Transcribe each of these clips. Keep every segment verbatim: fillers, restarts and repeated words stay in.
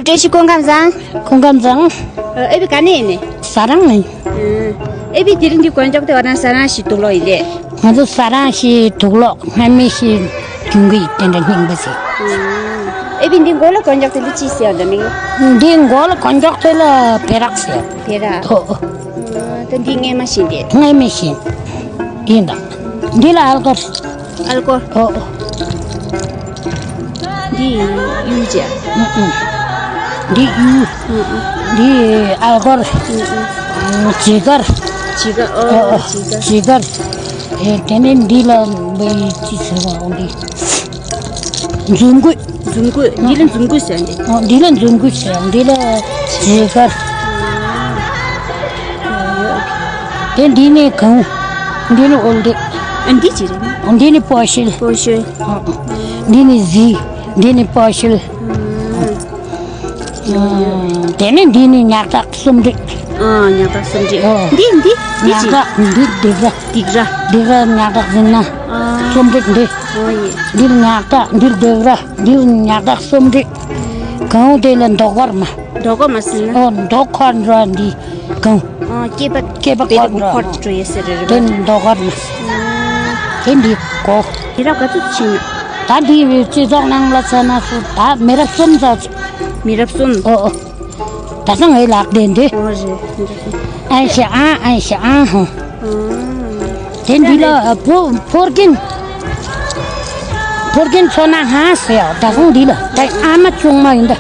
བཀྲ་ཤིས་སྐུ་ཁམས་བཟང་། སྐུ་ཁམས་བཟང་། ཨ་ཨེ་བི་ག་ནས་ཡིན་ནི། ཟ་རང་ནས། ཨེ་བི་དེ་རིང་འདི་དཀོན་མཆོག་དེ་བ་རང་ཟ་རང་ཞིག་དུག་ལོག་ཡིན་ལེ། ང་ཚོ་ཟ་རང་ཞིག་དུག་ལོག་སྔ་མི་ཞིག་གྱོན་གི་ཡིན་དེ་འདྲ་རྙིང་པ་ཞིག་ཨེ་བི་འདི་མགོ་ལ་དཀོན་མཆོག་དེ་ལ་ཅི་ཟེར་འདི་མིང་། འདི་མགོ་ལ་དཀོན་མཆོག་དེ་ལ་བེ་རག་ཟེར། བེ་རག་ཨོ་ཨོ། ད་འདི་སྔ་མ་བཞིན་ཏེ། སྔ་མ་བཞིན། ཡིན་ད། འདི་ལ་ཨལ་ཀོར། ཨལ་ཀོར། ཨོ་ཨོ། འདི་གཡུ་ཅན། ཨུ་ཨུ། འདི་གཡུ། ཨུ་ཨུ། འདི་ཨལ་ཀོར། ཨུ་ཨུ། ཇི་གར། ཇི་གར། ཨོ་ཨོ། ཇི་གར། ཇི་གར། ཨེ་དེ་ནས་འདི་ལ་བའི་ཅི་ཟེར་བ་འོ་འདི། འཛུམ་གུ། འཛུམ་གུ། འདི་ལ་འཛུམ་གུ་ཟེར་འདི། ཨོ་འདི་ལ་འཛུམ་གུ་ཟེར། འདི་ལ་ཇི་གར། དེ་འདི་ནི་གང་། འདི་ནི་འོལ་འདི། ཨ་འདི་ཅི་རེད། འདི་ནི་སྤོ་ཤེལ། སྤོ་ཤེལ། འདི་ནི་གཟི། འདི་ནི་སྤོ་ཤེལ། དེ་ནི་འདི་ནི་ཉག་ཐག་གསུམ་སྒྲིག་ཨ་ཉག་ཐག་གསུམ་སྒྲིག་ཨོ། འདི་འདི་འདི་ཉག་ཅི། ཐག་འདི་སྡིག་ར། སྡིག་ར། སྡིག་ར་ཉག་ཐག་ཟིན་ན། ཨ་གསུམ་སྒྲིག་འདི། ཨོ་ཡེ། འདི་ཉག་ཐག་འདི་སྡིག་ར། འདི་ཉག་ཐག་གསུམ་སྒྲིག་གང་དེ་ལ་མདོག་དཀར་མ། མདོག་དཀར་མ་ཟིན་ན། ཨོ་མདོག་དཀར་འདྲ་འདི། གང་། ཨ་སྐྱེས་པ། སྐྱེས་པ་དཀར་འདྲ། འཁོར་འགྲོ་ཡས་ཟེར་རེད་དེ་རེད་པ། མདོག་དཀར་མ། དེ་འདི་གོ། མི་རབས་ག་ཚོད་ཕྱིན་ན། ད་འདི་སྤྱི་ཚོགས་ནང་ལ་ཚོད་ན་སུ་ད་མི་རབས་གསུམ་ཚོགས་ཅིག་མི་རབས་གསུམ། ཨོ་ཨོ། ད་སང་ངའི་ལག་དེ་འདི། ཨོ་རེད། ཨན་ཤ་ཨང་ཨན་ཤ་ཨང་ཧང་། དེ་འདི་ལ་ཕོ་ཕོར་གིན། ཕོར་གིན་ཚོ་ན་ཧང་ཟེར་ཡ་ད་སང་འདི་ལ་ད་ཨ་མ་ཆུང་མ་ཡིན་ད།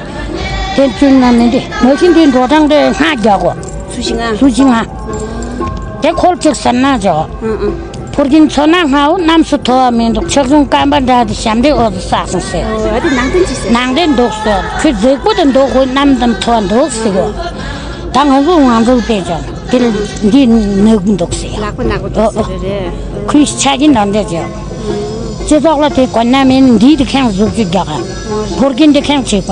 དེ་ཚུན་ན་མི་འདི་མ་གཞི་འདི་འགྲོ་གྲང་དེ་སྔ་རྒྱག་གོ། སུ་ཞིག་ང་། སུ་ཞིག་ང་། དེ་འཁོར་ཅིག་ཟེར་ན་ཇོ། ཨང་ཨང་། ཕུར་གྱིན་ཚོ་ན་སྔ་བོ་གནམ་སུ་མཐོ་བ་མི་འདུག་ཕྱག་ཟུང་སྐམ་པ་འདྲ་དེ་ཞབས་འདྲེན་འོ་ཟོ་བསགས་སོང་ཟེར། ཨོ་ཨ་དེ་ནང་དོན་ཅི་ཟེར། ནང་དོན་འདུག་ཟེར། ཁོས་མཛེས་པོ་དེ་འདུག་ཁོས་གནམ་ཙམ་མཐོ་བ་འདུག་ཟེར་གོ། ད་ང་ཚོ་ང་ཚོ་དཔེ་ཅོ་དེ་ལ་འདི་ནག་འདུག་ཟེར། ལག་པ་ནག་པོ་འདུག་ཟེར་རེད། ཁོས་ཆ་གིན་ནང་འདྲ་ཅོ། སྤྱི་ཚོགས་ལ་དེ་གོ་ན་མིན་འདི་དེ་ཁེངས་ཟུག་ཅིག་རྒྱག་ག་ཕུར་གྱིན་དེ་ཁེངས་བྱེད་པ།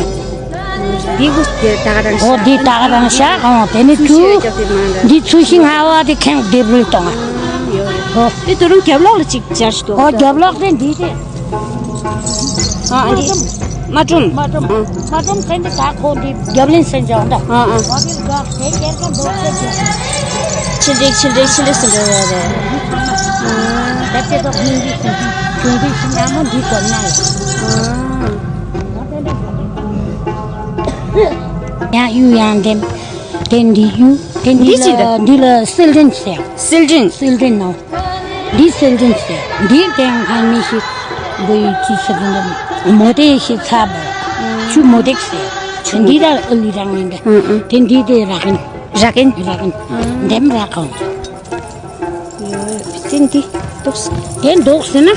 འདི་གུ་དེ་ད་ག་རང་ཤག་འོ་འདི་ད་ག་རང་ཤག་འོ་དེ་ནི་ཚུལ་ཤིང་ཧ་གོ་ད། འདི་ཚུལ་ཤིང་ཧ་བ་དེ་ཁེངས་སྡེབ་རུལ་གཏོང་ཨ། འོ་དེ་དུ་རུང་རྒྱབ་ལོགས་ལ་ཅིག་སྦྱར་ཞིག་འོ་འདུག་རྒྱབ་ལོགས་དེ་འདི་དེ། ཨ་འདི་མ་ཀྲུམ། མ་ཀྲུམ་མ་ཀྲུམ་ཚན་དེ་ད་ཁོ་འདི་རྒྱབ་ལེན་སེན་ཅོག་འདི། ཨ་ཨ། འོ་དེ་ག་དེ་ཁེར་ཁ་འདོགས་ཚེ་ཅོ། ཆིལ་སྒྲིག་ཆིལ་སྒྲིག་ཆིལ་སྒྲིག་སེན་ཅོག་ཡོད་རེད། ད་དེ་དག་ཉིན་འདི་ཁོ་འདི་གྱོང་གུད་ཤིག་ཉག་མོ་འདི་གོ་ཉག་ཡོད། ཡང་གཡུ་ཡང་ལྡེམ། དེ་འདི་གཡུ། དེ་འདི་འདི་ཅི་ལ་རེད། འདི་ལ་སིལ་སྒྲིན་ཟེར། སིལ་སྒྲིན། སིལ་སྒྲིན་ནོ། འདི་སིལ་སྒྲིན་ཟེར། འདི་དེང་སྔ་མི་ཞིག་འདི་ཡི་ཅི་ཟེར་འདི་མོ་ཏེ་ཞིག་ཚ་བ། ཆུ་མོ་ཏེག་ཟེར། འདི་ལ་ཨ་ལི་རང་ཡིན་ད། ཨང་ཨང་། དེ་འདི་དེ་རག་ཡིན། རག་ཡིན། རག་ཡིན། ལྡེམ་རག་གོ། དེ་འདི་འདུག་སེ། དེ་འདུག་སེ་ན།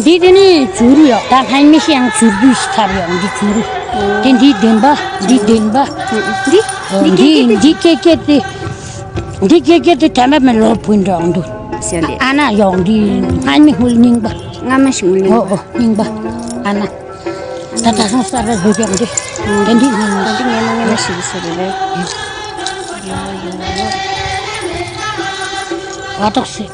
འདི་དེ་ནི་བྱུ་རུ་ཡོད། ད་ལྷན་མི་ཤེས་ཡང་བྱུར་བུ་ཞིག་ཚར་ཡོད་འདི་བྱུ་རུ། དེ་འདི་ལྡེམ་པ། འདི་ལྡེམ་པ། འདི་འདི་འདི་ཀེ་ཀེ་དེ། འདི་ཀེ་ཀེ་དེ་དེ་མ་མེ་ལོར་བུན་འགྲོ་འདུག་ཟེར་འདི། ཨ་ན་ཡོང་འདི་སྔ་མི་ཧུལ་རྙིང་པ། སྔ་མ་ཞིག་ཧུལ་རྙིང་པ། ཨོ་ཨོ་རྙིང་པ། ཨ་ན། ད་ད་སང་ས་ར་ཧུ་ཀྱང་འདི། དེ་འདི་སྔ་མི་ཞིག་ངས་ན་སྔ་མ་ཞིག་ཟེར་རེད། ཨ་ཏོག་སི།